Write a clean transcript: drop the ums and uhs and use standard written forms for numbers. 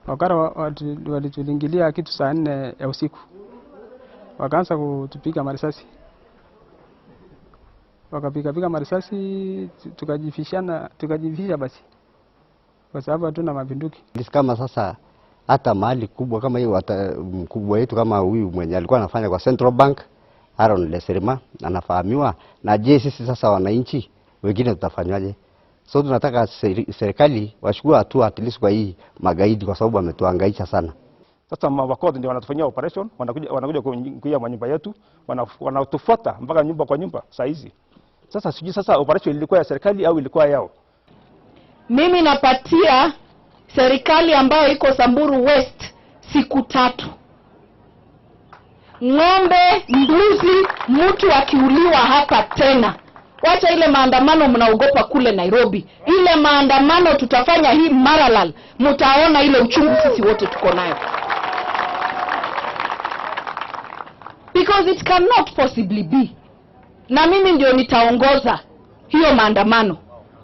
Wakara walituingilia kitu saa 4 ya usiku. Wakaanza kutupiga marisasi. Wakapiga marisasi, tukajifisha basi. Kwa sababu hatuna mabunduki. Kama sasa hata mahali kubwa kama hiyo, mkubwa wetu kama huyu mwenye alikuwa anafanya kwa Central Bank, Aaron Leserema, anafahamiwa. Na je, sisi sasa wananchi wengine tutafanyaje? So tunataka serikali wachukue hatua at least kwa hii magaidi, kwa sababu wametuhangaisha sana. Sasa mawakodi ndio wanatufanyia operation, wanakuja kuingia manyumba yetu, wanatufuata mpaka nyumba kwa nyumba saa hizi. Sasa sijui sasa operation ilikuwa ya serikali au ilikuwa yao. Mimi napatia serikali ambayo iko Samburu West siku 3. Ng'ombe, mbuzi, mtu akiuliwa hapa tena. Wacha ile maandamano mnaogopa kule Nairobi. Ile maandamano tutafanya hii Maralal, mtaona ile uchungu sisi wote tuko nayo. Because it cannot possibly be. Na mimi ndio nitaongoza hiyo maandamano.